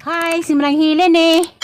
Hi, si Manang Helen eh.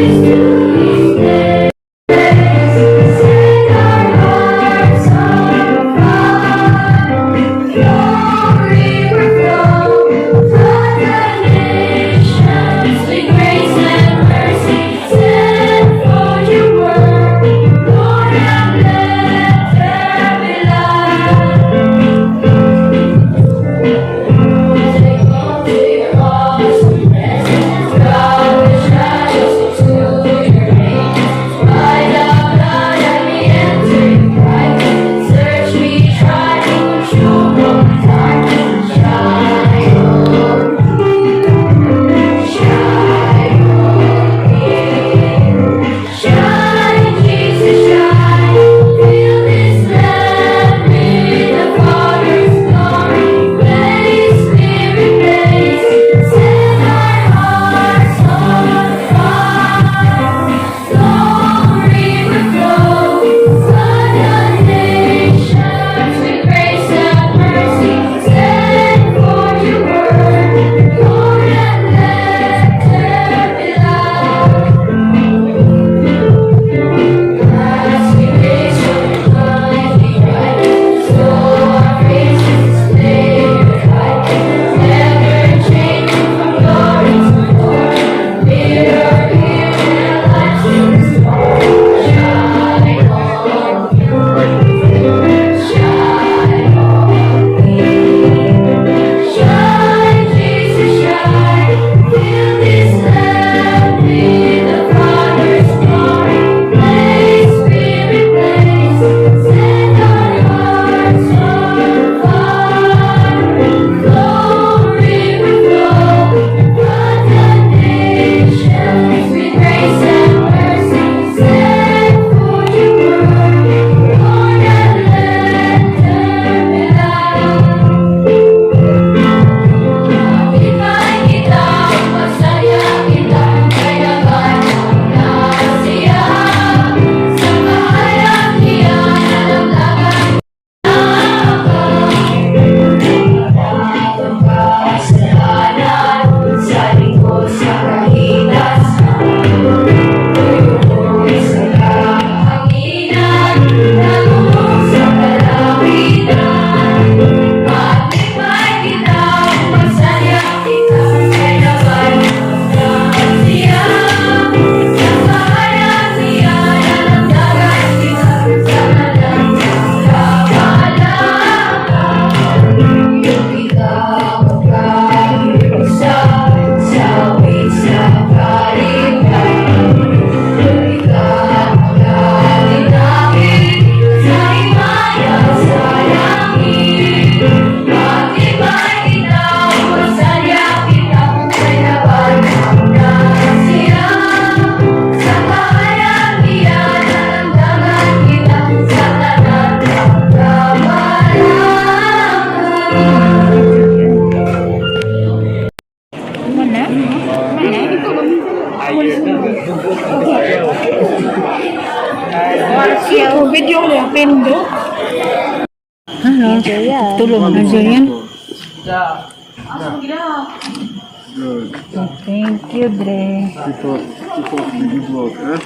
To His place. Set our hearts on fire. Glory overflow, flood the nations with grace and mercy. Send forth your word, Lord, and let there be light. Take hold to your awesome presence, draw the shadows into your radiance. By the blood I may enter your brightness. Search me, try me, consume all my darkness. Shine on, shine on me. Shine, Jesus, shine. Fill this land with the Father's glory. Blaze, Spirit, blaze. Set our hearts on fire. Glory overflow. Flood the nations with grace and mercy. Send forth your word, Lord, and let there be light. As we gaze on your mighty brightness, so our faces display your brightness, ever changing from glory to glory. Mirror here and light to the story. Shine on, shine on me. Shine, Jesus, shine. Fill this land with the Father's glory. Blaze, Spirit, blaze. Set our hearts on fire. Glory overflow. Flood the nations with grace and mercy. Send forth your word, Lord, and let there be light. Maglipay kita, magsaya kita, kay nabanhaw na siya. Sa kahayag niya, nadagdagan ka. Atong kasalanan, sa lingkod sa kahitasan. Tuyuhoy sa kahanginan, nagulong sa kalawitan. Maglipay kita, magsaya kita, kay nabanhaw na siya. Sa kahayag niya, nadagdagan kita, sa tanan kapalakan. Kita magkaisa sa awit sa kaligtaan. Kita magkalinapit sa himaya sa langit. Maglipay kita, magsaya kita, kay nabanhaw na siya. Sa kahayag niya, nadagdagan kita, sa tanan kapalakan. Mana? Mana? Tired na. Sayaw. Video mo, pindo. Ano? Tulong. Nigerian? Good. Thank you, Dre. Keep up the good work, eh?